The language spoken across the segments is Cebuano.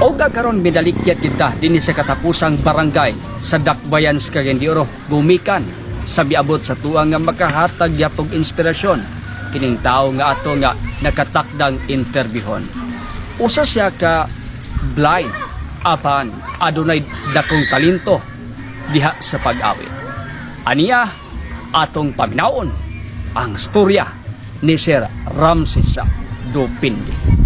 Og karon midalikyat kita dinhi sa katapusang barangay sa Dakbayan sa Cagayan de Oro, gumikan sa miabot sa tuwa nga makahatag gyapog inspirasyon kining tawo nga ato nga nakatakdang interbyuhon. Usa siya ka blind apan adunay dakong talento diha sa pag-awit. Aniya atong paminawon ang storya ni Sir Ramses Dupindi.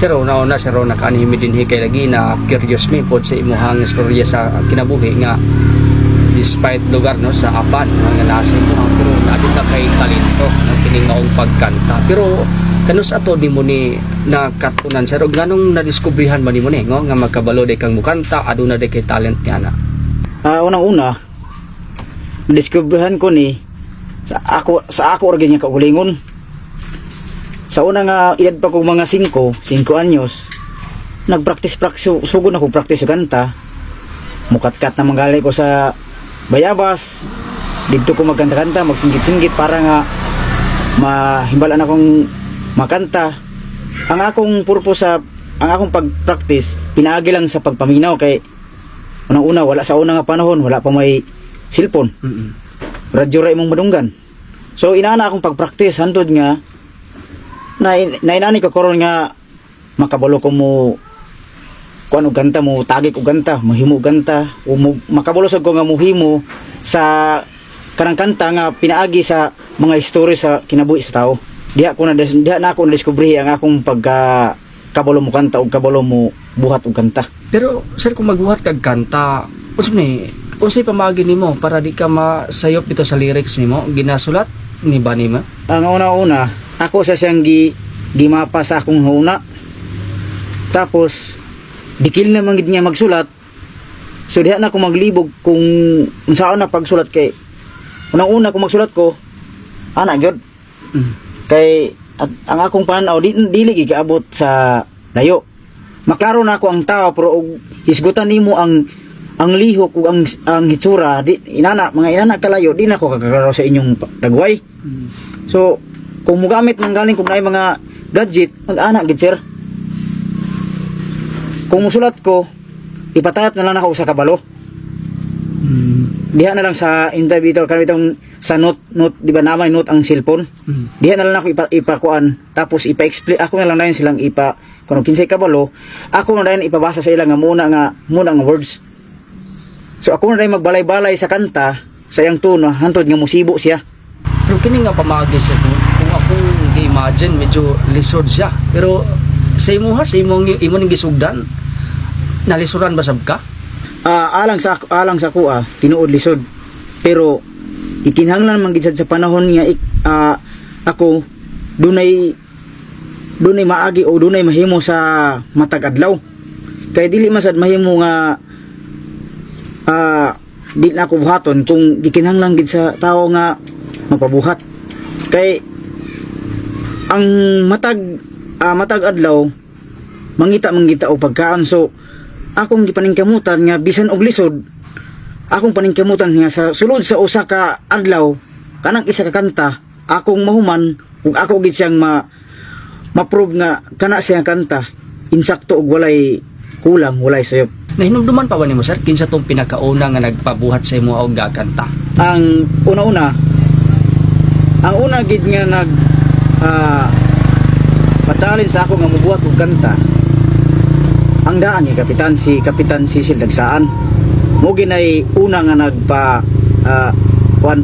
Sir, una-una, sir, nakaanhimi dinhi kay lagi na curious mi pod sa imuhang istorya sa kinabuhi nga despite lugar, no, sa Apan, no, nga nasa imo, pero naa na kay talento, no, kining maong pagkanta. Pero kanus ato di mo ni nakatunan, sir, og nganong nadiskubrihan man nimo ni, no, nga magkabalo day kang mukanta, aduna day kay talent niya na? Unang-una, nadiskubrihan ko ni sa ako ra gyud nga kaugalingon. Sa una nga edad pa ko mga 5, 5 anyos, nagpractice practice sugod na ko practice sa kanta. Mukatkat na manggali ko sa bayabas. Didto ko magkanta-kanta, magsinggit-singgit para nga mahimbalan akong makanta. Ang akong purpose sa ang akong pag-practice pinaagi lang sa pagpaminaw kay unang-una wala sa una nga panahon, wala pa may cellphone, radyo ra imong madunggan. So inaana akong pag-practice hantod nga na nainani ko karon nga makabalo ko mo kuan og kanta, mo tagik og kanta, mohimo og kanta o mo, makabalo sad ko nga mohimo sa kanang kanta nga pinaagi sa mga istorya sa kinabuhi sa tao. Diha na ako na diskubrihe ang akong pagka kabalo mo kanta og kabalo mo buhat og kanta. Pero sir, kung magbuhat kag kanta, unsa ni unsay pamaagi nimo para di ka masayop dito sa lyrics nimo? Ginasulat ni ba nimo? Ang una-una, ako sa siyang gimapa sa akong huna. Tapos, dikil na man gid niya magsulat. So diha na ako maglibog kung unsaon na pagsulat kay unang-una kung magsulat ko, ana gyud. Kay at, ang akong pananaw di, dili gid kaabot sa layo. Maklaro na ako ang tao pero og hisgutan nimo ang lihok ug ang hitsura di inana mga inana kalayo di na ako kakaklaro sa inyong dagway. So, kung mugamit man galing kung naay mga gadget, mag-ana gid, sir. Kung musulat ko, ipatayap na lang ako sa kabalo. Diha na lang sa interview ito, kanang itong sa note, note, di ba namay note ang cellphone? Diha na lang ako ipakuan, tapos ipa-explain, ako na lang dayon silang ipa, kung kinsay kabalo, ako na dayon ipabasa sa ilang nga muna nga words. So ako na dayon magbalay-balay sa kanta, sa iyang tono, hantod nga musibo siya. Pero kini nga pamaagi, sir, kung akong gi-imagine medyo lisod siya. Pero sa imo ha, sa imong imo ning gisugdan, nalisuran ba sab ka? Alang sa kuha, tinuod lisod. Pero ikinahanglan man gid sad sa panahon nga ako dunay dunay maagi o dunay mahimo sa matag adlaw. Kay dili man sad mahimo nga di na ako buhaton kung gikinahanglan gid sa tao nga magpabuhat. Kay ang matag adlaw mangita mangita og pagkaon, so akong gipaningkamutan nga bisan og lisod, akong paningkamutan nga sa sulod sa usa ka adlaw kanang isa ka kanta akong mahuman ug ako gid siyang ma ma-prove nga kana siyang kanta insakto ug walay kulang, walay sayop. Nahinumduman pa ba nimo, sir, kinsa tong pinakauna nga nagpabuhat sa imo og gakanta? Ang una-una, ang una gid nga nag pa-challenge sa ako nga mobuhat og kanta, ang daan ni Kapitan, si Kapitan Cecil Dagsaan mo ginay una nga nagpa kuan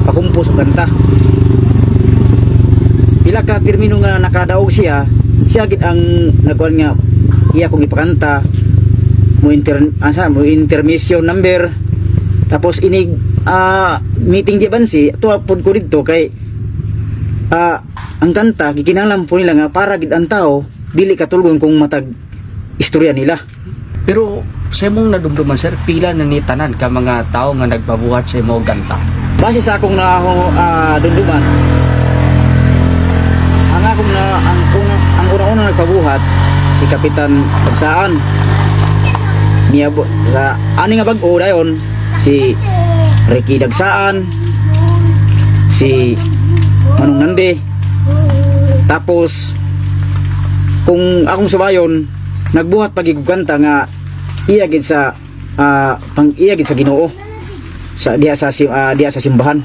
pakumpos og kanta. Pila ka termino nga nakadaog siya, siya gid ang nagkuan nga iya kong ipakanta. Mo inter asa mo intermission number, tapos inig meeting di bansi tuwa pod ko didto kay ang kanta gikinahanglan po nila nga para gid ang tao dili katulgon kung matag istorya nila. Pero sa imong nadumduman, sir, pila na ni tanan ka mga tao nga nagpabuhat sa imong kanta? Base sa akong na dunduman, ang akong na ang una, ang una-una nagpabuhat si Kapitan Pagsaan. Niya sa ani nga bag-o dayon si Ricky Dagsaan, si Manong Nande. Tapos kung akong subayon, nagbuhat pag kanta nga iya gid sa pang iya gid sa Ginoo sa diha sa diha sa simbahan.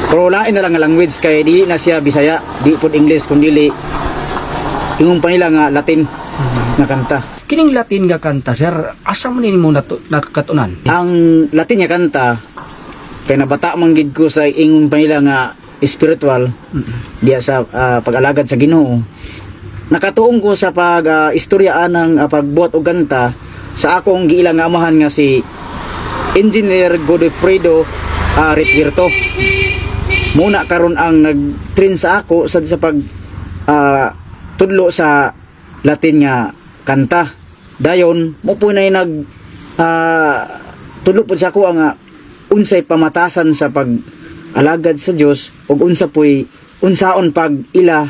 Pero lain na lang nga language kay di na siya Bisaya, di pod English, kundi ingon pa nila nga Latin nga kanta. Kining Latin nga kanta, sir, asa man nimo nakatunan? Ang Latin nga kanta kay nabata man gid ko sa ingon pa nila nga spiritual diha sa pag-alagad sa Ginoo. Nakatuong ko sa pag istorya anang pagbuhat og kanta sa akong giilang nga amahan nga si Engineer Godofredo Retirto. Muna karon ang nag-train sa ako sa pag tudlo sa Latin nga kanta. Dayon mo po na nag tudlo po sa ako ang unsay pamatasan sa pag alagad sa Dios ug unsa po'y unsaon pag ila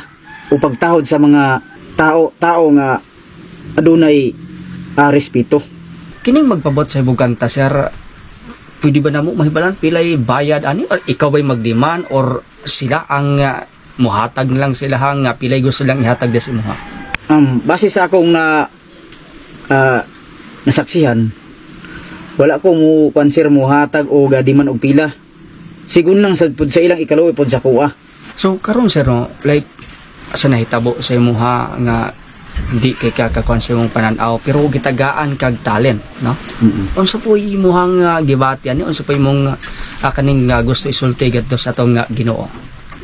o pagtahod sa mga tao tao nga adunay respeto. Kining magpabot sa imong kanta, sir, pwede ba namo mahibalan pilay bayad ani or ikaw ba'y magdemand or sila ang muhatag na lang sila nga pilay gusto lang ihatag sa imuha? Base sa akong na nasaksihan, wala ko mo kansir mo hatag o gadiman og pila. Sigun lang sad pud sa ilang ikaluoy pud sa kuha. So karon, sir, no, like sa nahitabo sa imuha nga di kay kakakuan sa imong pananaw pero gitagaan kag talent, no? Unsa po imuhang gibati ani, unsa po imong kaning gusto isulti gadto sa atong Ginoo?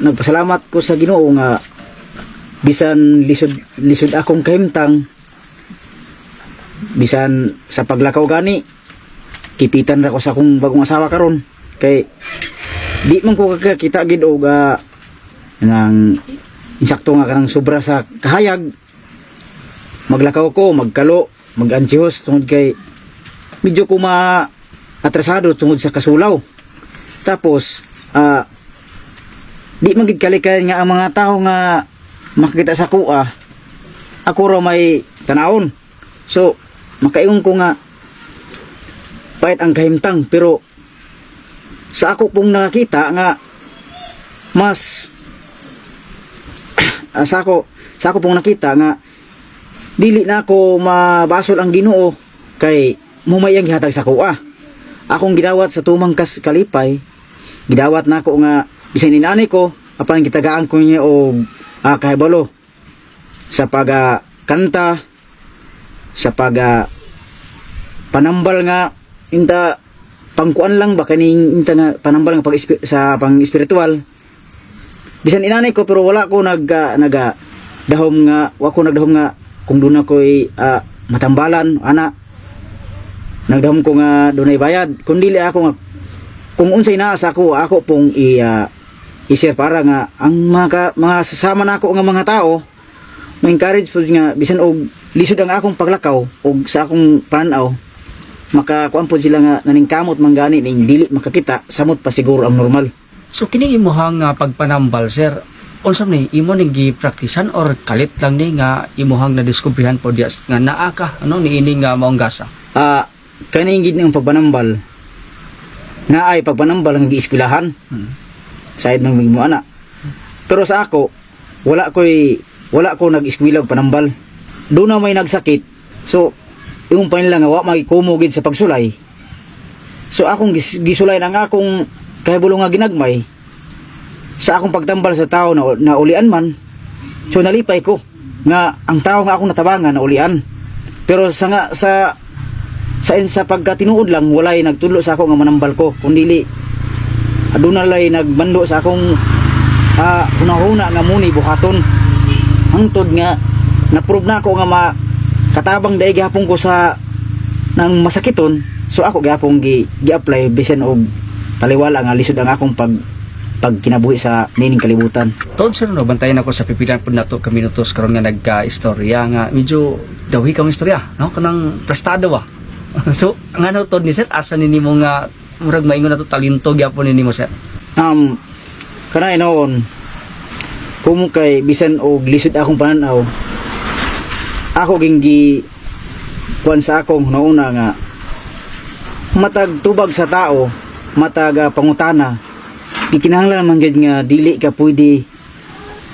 Nagpasalamat ko sa Ginoo nga bisan lisod lisod akong kahimtang, bisan sa paglakaw gani kipitan ra ko sa akong bagong asawa karon kay di man ko kakita gid og nang insakto nga kanang sobra sa kahayag. Maglakaw ko, magkalo, maganchihos tungod kay medyo ko ma atrasado tungod sa kasulaw. Tapos di man gid kalikay nga ang mga tao nga makakita sa kuha ako raw may tanawon. So makaingon ko nga pait ang kahimtang, pero sa ako pong nakakita nga mas sa ako pong nakita nga dili na ako mabasol ang Ginoo kay mumay ang gihatag sa kuha. Akong gidawat sa tumang kas kalipay, gidawat na ako nga bisan inani ko apan gitagaan ko niya og kahibalo sa pag kanta, sa pag panambal nga inta pangkuan lang ba kaning inta nga panambal nga pag sa pang spiritual. Bisan inanay ko, pero wala ko nag naga dahom nga wa ko nagdahom nga kung doon ako'y matambalan ana, nagdahom ko nga dunay bayad, kundi ako nga kung unsay naa sa ako, ako pong i i-share para nga ang mga mga sasama nako nga mga tao ma-encourage po nga bisan og lisod ang akong paglakaw og sa akong pananaw, makakuan po sila nga naningkamot man gani ning dili makakita, samot pa siguro ang normal. So kining imuhang pagpanambal, sir, unsa man ni imo ning gipraktisan or kalit lang ni nga imuhang nadiskubrihan po diya nga naa ka ano niini nga maong gasa? Kaning gid ng pagpanambal na ay pagpanambal ang gieskwilahan sa ng mo ana, pero sa ako wala ko nag-eskwela og panambal. Doon na may nagsakit, so imong pa nila nga wa magikumo gid sa pagsulay. So akong gisulay ang akong kahibalo nga ginagmay sa akong pagtambal sa tao na, naulian man. So nalipay ko nga ang tao nga akong natabangan naulian, pero sa nga sa sa sa pagkatinuod lang, walay nagtudlo sa ako nga manambal ko, kundi aduna lay nagmando sa akong hunahuna nga muni buhaton, hangtod nga na-prove na ako nga makatabang dai gihapon ko sa Nang masakiton, so ako gyapon gi gi-apply bisan og taliwala nga lisod ang akong pagkinabuhi sa nining kalibutan. Tol sir, no, bantayan ako sa pipilan po nato ka minutos karon nga nagka-istorya nga medyo dawhi kang istorya, no? Kanang prestado ba. So, ngano tod ni sir, asa ni nimo nga murag maingon na to talento gyapon ni nimo, sir? Kana inoon kung kay bisan og lisod akong pananaw, ako ging gi kuan sa akong nauna nga matag tubag sa tao, matag pangutana, gikinahanglan man gyud nga dili ka pwede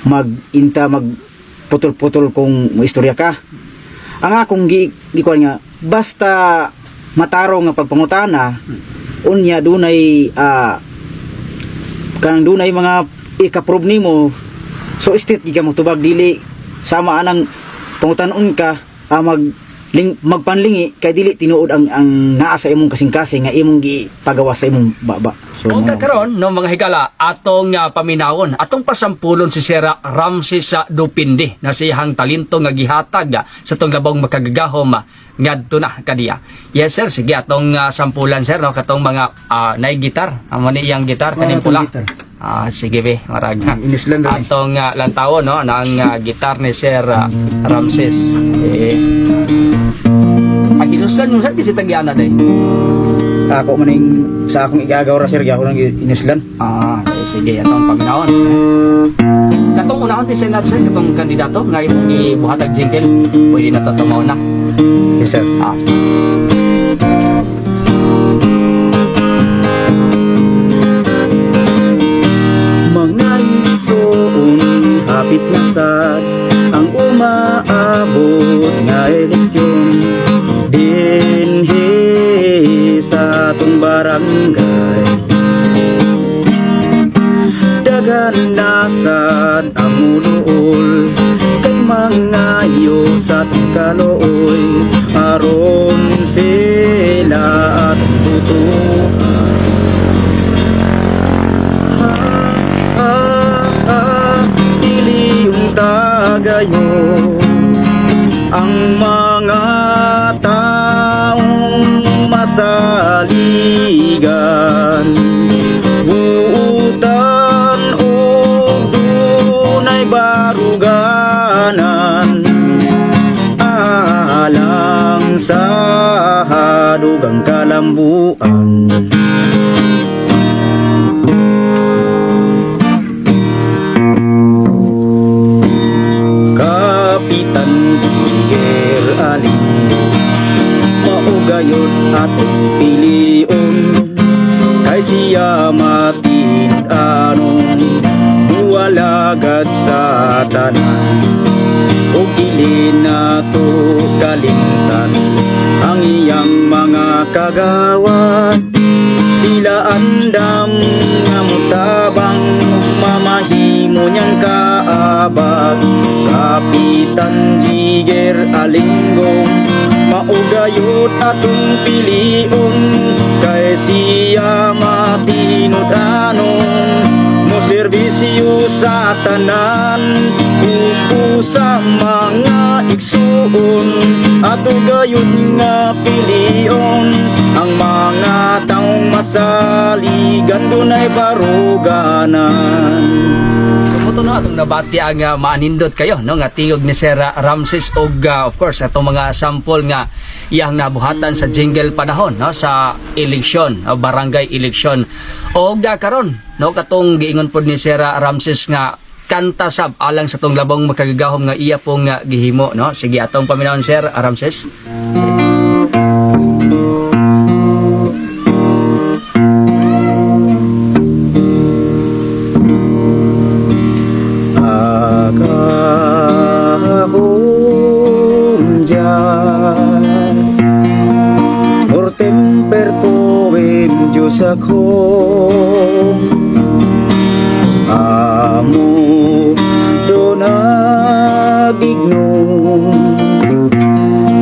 mag-inta, mag putol-putol kung istorya ka. Ang akong gi gikuan nga basta matarong nga pagpangutana, unya dunay kanang dunay mga ika-prove nimo, so straight gid ka mo tubag, dili sama anang pangutanon ka magpanlingi kay dili tinuod ang naa sa imong kasing-kasing nga imong gipagawa sa imong baba. So O karon, no, mga higala, atong paminawon, atong pasampulon si Sir Ramses sa Dupindi na siyang talento nga gihatag sa tong labong makagagahom ngadto na kadiya. Yes sir, sige, atong sampulan sir, no, katong mga nay gitar, amo ni iyang gitar kaning atong pula. gitar. Ah, sige be, marag. Inislan ra ni. Atong lantawon, no, na ang gitar ni Sir Ramses. Eh. Ang inusan mo sir kasi tagyana day. Ako man ning sa akong igagaw ra sir, gyud ako nang inuslan. Ah, eh, sige, atong paminawon. Katong unahon ti Senat sir, katong kandidato nga imong gibuhatag jingle, pwede na to tumaw na. Yes sir. Ah, sige. Mga igsoon, hapit na sad ang umaabot nga eleksyon dinhi sa atong barangay. Daghan na sad ang muduol kay mangayo sa atong kaluoy aron sila atong butuhan. Ah, ah, dili yung tagayo ang mga taong masaligan, buutan og dunay baruganan alang sa hadugang kalambuan. Kapitan Jiger Aling, mao gayod atong pilion kay siya matinud-anon, mualagad sa tanan ug dili nato kalimtan ang iyang mga kagawad. Sila andam nga mutabang ug mamahimo niyang kaabag. Kapitan Jiger Alinggong, mao gayod atong pilion kay siya matinud-anon, mo serbisyo sa tanan ug sa mga igsuon. Ato gayud nga pilion ang mga taong masaligan, dunay baruganan. So mao to, no, atong nabati ang maanindot kayo, no, nga tingog ni Sir Ramses og of course atong mga sample nga iyang nabuhatan sa jingle panahon, no, sa eleksyon o barangay eleksyon. Og karon, no, katong giingon pod ni Sir Ramses nga kanta sab alang sa tong labong makagagahom nga iya pong gihimo, no. Sige, atong paminawon, Sir Ramses. Akahom dyan Mortemper ko em Diyos ako Amo donagignong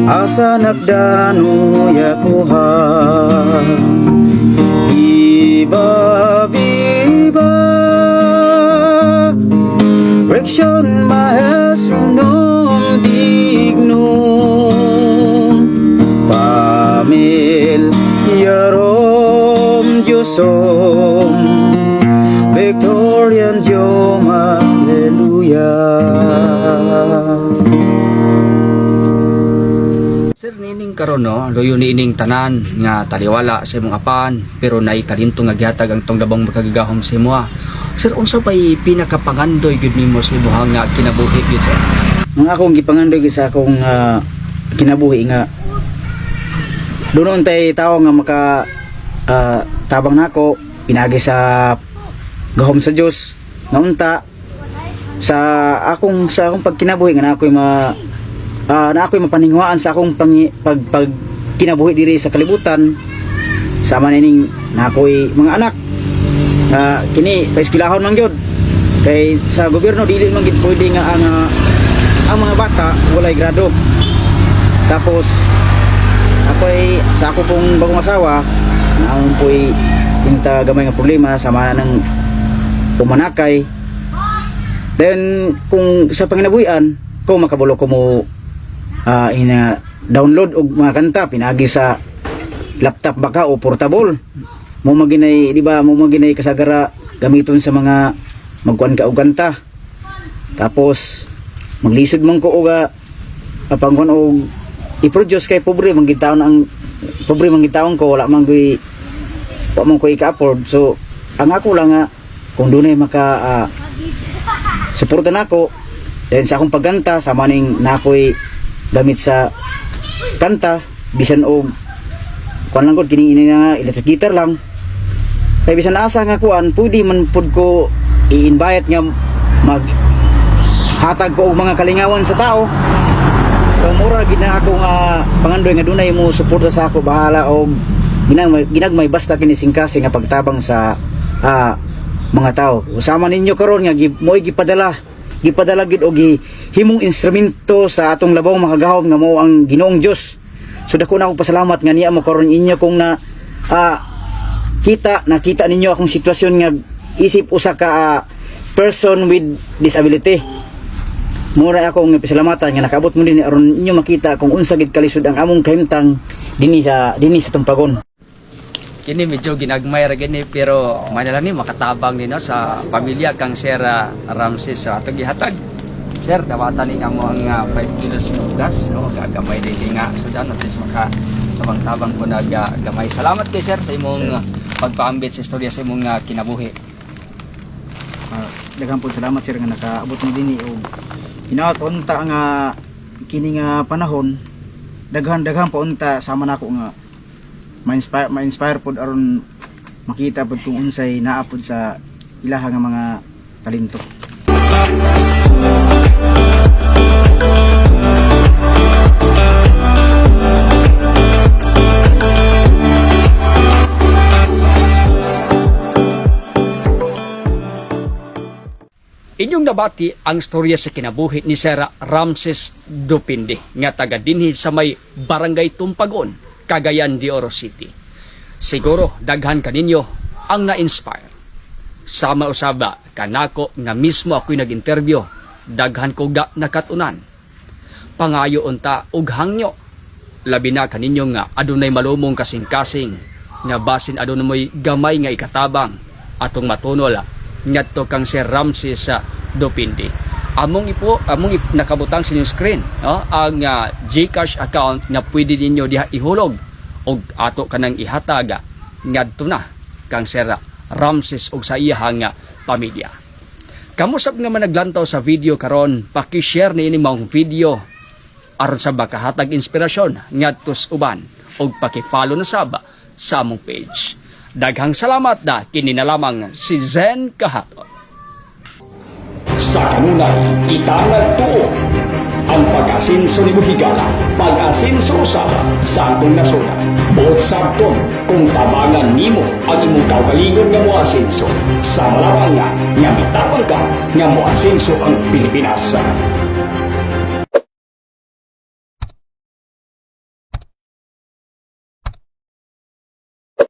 Asa nagdano yakuha. Viva, viva Reksyon maestro nom digno. Shalom Diyosom, Victorian Diyom, Hallelujah. Sir, nining karon, no, luyo ni ining tanan nga taliwala sa imong apan, pero nay talento nga gihatag ang tong labong makagagahom sa imoha. Sir, unsa pay pinakapangandoy gyud nimo sa imong nga kinabuhi gyud, sir? Ang akong gipangandoy gyud sa akong kinabuhi nga doon tay tao nga maka tabang nako pinagi sa gahom sa Dios nga unta sa akong pagkinabuhi nga na ako'y ma na ako'y mapaninguhaan sa akong pangi, pag, pag kinabuhi diri sa kalibutan, sama nining na ako'y mga anak nga kini paeskwelahon man gyud kay sa gobyerno dili man gid pwede nga ang mga bata walay grado. Tapos ako'y sa ako pong bagong asawa naamon po'y inta gamay nga problema sama na ng pumanakay. Then kung sa panginabuhian ko makabulo ko mo ina download og mga kanta pinagi sa laptop baka o portable mo maginay, di ba, mo maginay kasagara gamiton sa mga magkuan ka og kanta. Tapos maglisod man ko og pangkuan og i-produce kay pobre man gid taon, ang pobre man gid taon ko, wala man koy wa man koy ka-afford. So ang ako lang nga kung dunay maka suporta nako then sa akong pagkanta, sama ning na ako'y gamit sa kanta, bisan og kuan lang gud kining ini nga electric guitar lang, kay bisan asa nga kuan pwede man pud ko i-invite nga mag hatag ko og mga kalingawan sa tao. So mura gid na ako nga pangandoy nga dunay mo suporta sa ako, bahala og ginagmay, ginagmay, basta kini singkasi nga pagtabang sa mga tao. Usama ninyo karon nga mo'y gipadala gipadala gid og himong instrumento sa atong labaw makagahom nga mao ang Ginoong Dios. So dako na akong pasalamat nga niya mo karon inyo kung na kita nakita ninyo akong sitwasyon nga isip usa ka person with disability. Mura ako nga pasalamatan nga nakaabot mo din aron inyo makita kung unsa gid kalisod ang among kahimtang dinhi sa Tumpagon. Kini medyo ginagmay ra gini, pero may na lang ni makatabang ni, no, sa pamilya kang Sir Ramses sa atong gihatag. Sir, dawatan ni amo ang 5 kilos ng gas, no, gagamay din nga sudan at least maka tabang-tabang ko nag gamay. Salamat kay sir sa imong pagpaambit sa istorya sa imong kinabuhi. Daghan po salamat, sir, nga nakaabot ni dinhi og hinaot unta nga kini nga panahon daghan daghan pa unta sama nako nga ma-inspire pod aron makita pod kung unsay naa pod sa ilaha nga mga talento. Inyong nabati ang storya sa kinabuhi ni Sir Ramses Dupindi nga taga dinhi sa may Barangay Tumpagon, Cagayan de Oro City. Siguro daghan kaninyo ang na-inspire. Sama usaba kanako nga mismo ako'y nag-interview, daghan ko ga nakatunan. Pangayo unta og hangyo. Labi na kaninyo nga adunay malumong kasing-kasing nga basin adunay mo'y gamay nga ikatabang atong matunol ngadto kang Sir Ramses sa Dupindi. Among nakabutang sa inyong screen, no, ang GCash account nga pwede ninyo diha ihulog og ato kanang ihatag ngadto na kang Sir Ramses og sa iyahang pamilya. Kamusap nga man naglantaw sa video karon, paki-share ni ini maong video aron sa makahatag inspirasyon ngadto sa uban og paki-follow na sab sa among page. Daghang salamat na kini na lamang si Zen Kahaton. Sa kanunay, kita nagtuo ang pag-asinso ni Buhigala, pag-asinso usab sa atong nasuna. Buot sabton kung tabangan nimo ang imong kaugalingon nga moasinso. Sa malawang nga, nga mitabang ka nga moasinso ang Pilipinas.